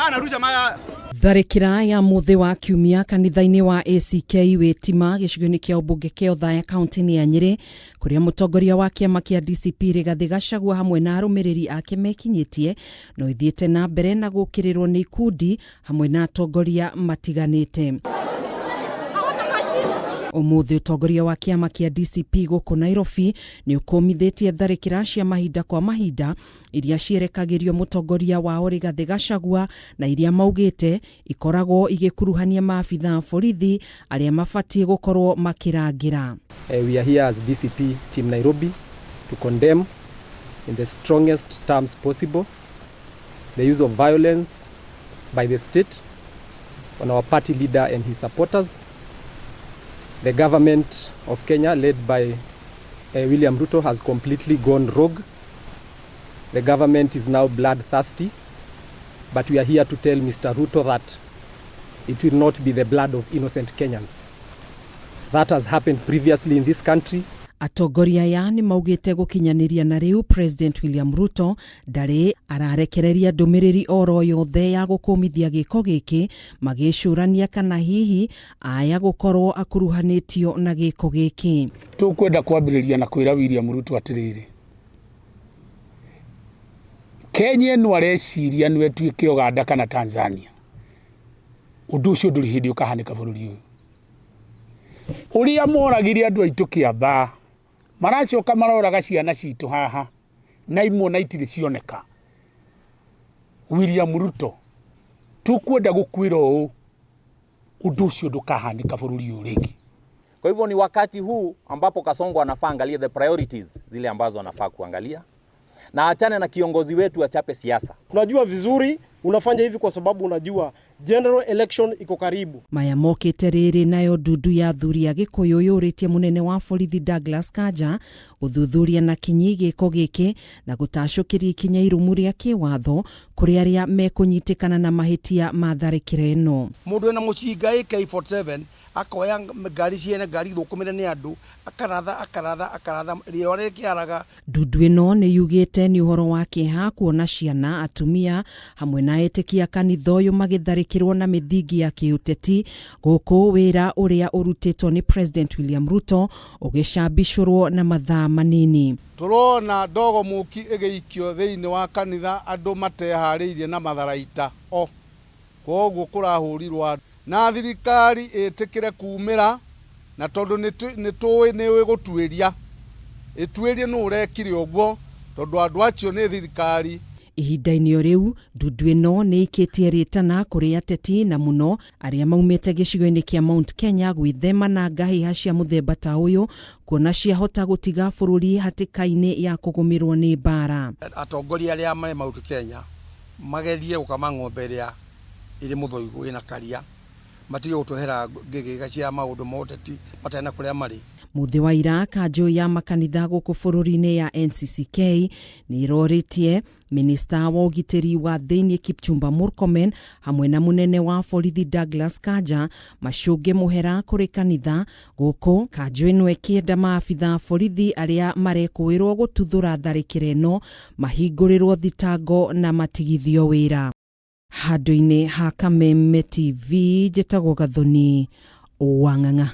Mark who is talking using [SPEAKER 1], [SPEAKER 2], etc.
[SPEAKER 1] Anarusha maya.
[SPEAKER 2] Tharĩkĩra ya mũthĩ wa kiumia kanitha-inĩ wa ACK Wĩtima gĩcigo-inĩ kĩa ũmbunge kĩa Othaya kaunti-inĩ ya Nyĩrĩ kũrĩa mũtongoria wa kĩama kĩa DCP Rigathĩ Gachagua hamwe na arũmĩrĩri ake mekinyĩtie no ithiĩte na mbere na gũkĩrĩrwo nĩ ikundi hamwe na atongoria matiganĩte. Ũmũthĩ ũtongoria wa kĩama kĩa DCP gũkũ Nairobi nĩ ũkũmithĩtie tharĩkĩra cia mahinda kwa mahinda iria cierekagĩrio mũtongoria wao Rigathĩ Gachagua na iria maugĩte ikoragwo igĩkuruhania maabitha a borithi arĩa mabatiĩ gũkorwo makĩrangĩra.
[SPEAKER 3] We are here as DCP Team Nairobi to condemn in the strongest terms possible the use of violence by the state on our party leader and his supporters. The government of Kenya, led by William Ruto, has completely gone rogue. The government is now bloodthirsty, but we are here to tell Mr. Ruto that it will not be the blood of innocent Kenyans. That has happened previously in this country.
[SPEAKER 2] Atongoria aya nĩ maugĩte gũkinyanĩria na rĩu President William Ruto ndarĩ ararekereria ndũmĩrĩri oro yothe ya gũkũmithia gĩko gĩkĩ, magĩcũrania kana hihi aya gũkorwo akuruhanĩtio na gĩko gĩkĩ.
[SPEAKER 4] Tũkwenda kwambĩrĩria na kwĩra William Ruto atĩrĩrĩ, Kenya ĩno areciria nĩ ĩtuĩke Uganda kana Tanzania. Ũndũ ũcio ndũrĩ hĩndĩ ũkahanĩka bũrũri ũyũ. Ũrĩa moragire andũ aitũ Kĩambaa, maracoka maroraga ciana citũ haha na imwe na itirĩ cioneka. William Ruto, tũkwenda gũkwĩra ũũ, ũndũ ũcio ndũkahanĩka bũrũri ũyũ rĩngĩ.
[SPEAKER 5] Kwa hivyo ni wakati huu ambapo Kasongo anafaa angalia the priorities zile ambazo anafaa kuangalia na achane na kiongozi wetu achape siasa.
[SPEAKER 6] Unajua vizuri unafanya hivi kwa sababu unajua general election iko karibu.
[SPEAKER 2] Maya mokĩte rĩrĩ nayo ndundu ya athuri a Gĩkũyũ yũrĩtie mũnene wa borithi Douglas Kanja gũthuthuria na kinyi gĩko gĩkĩ na gũtacũkĩria ikinya irumu rĩa kĩwatho kũrĩ arĩa mekũnyitĩkana na mahĩtia ma tharĩkĩra ĩno.
[SPEAKER 7] Mũndũ wĩna mũcinga AK47 akoya ngari ciene, ngari thũkũmĩre nĩ andũ, akaratha akaratha akaratha rĩo rĩkĩaraga.
[SPEAKER 2] Ndundu ĩno nĩ yugĩte nĩ ũhoro wa kĩeha kuona ciana, atumia hamwe na etĩkia kanitha ũyũ magĩtharĩkĩrwo na mĩthingi ya kĩũteti gũkũ wĩra ũrĩa ũrutĩtwo nĩ President William Ruto ũgĩcambicũrwo na mathaa manini.
[SPEAKER 8] Tũrona ndogo mũki ĩgĩikio thĩinĩ wa kanitha andũ mateharĩirie na matharaita o koguo kũrahũrirwo andũ na thirikari ĩtĩkĩre kumĩra na tondũ nĩ tũĩ nĩ ĩgũtuĩria ĩtuĩrie nũ ũrekire ũguo tondũ andũ acio nĩ thirikari.
[SPEAKER 2] Ihinda-inĩ o rĩu ndundu ĩno nĩ ĩikĩtie rĩtana kũrĩ ateti na mũno arĩa maumĩte gĩcigo-inĩ kĩa Mount Kenya gwĩthema na ngahĩha cia mũthemba ta ũyũ kuona ciahota gũtiga bũrũri hatĩka-inĩ ya kũgũmĩrwo nĩ mbara.
[SPEAKER 7] Atongoria arĩa marĩ Mount Kenya magerie gũkama ng'ombe ĩrĩa ĩrĩ mũthoigũ ĩna karia, matige gũtwehera ngĩgĩga cia maũndũ ma ũteti matarĩ na kũrĩa marĩ.
[SPEAKER 2] Mũthĩ wa ira kanjũ ya makanitha gũkũ bũrũri-inĩ ya NCCK nĩ ĩrorĩtie minista wa ũgitĩri wa thĩinĩ Kipchumba Murkomen hamwe na mũnene wa borithi Douglas Kanja macũnge mũhera kũrĩ kanitha gũkũ kanjũ ĩno ĩkĩenda maabitha a borithi arĩa marekũĩrwo gũtuthũra tharĩkĩra ĩno mahingũrĩrwo thitango na matigithio wĩra. Handũ-inĩ ha Kameme TV, njĩtagwo Gathoni Wang'ang'a.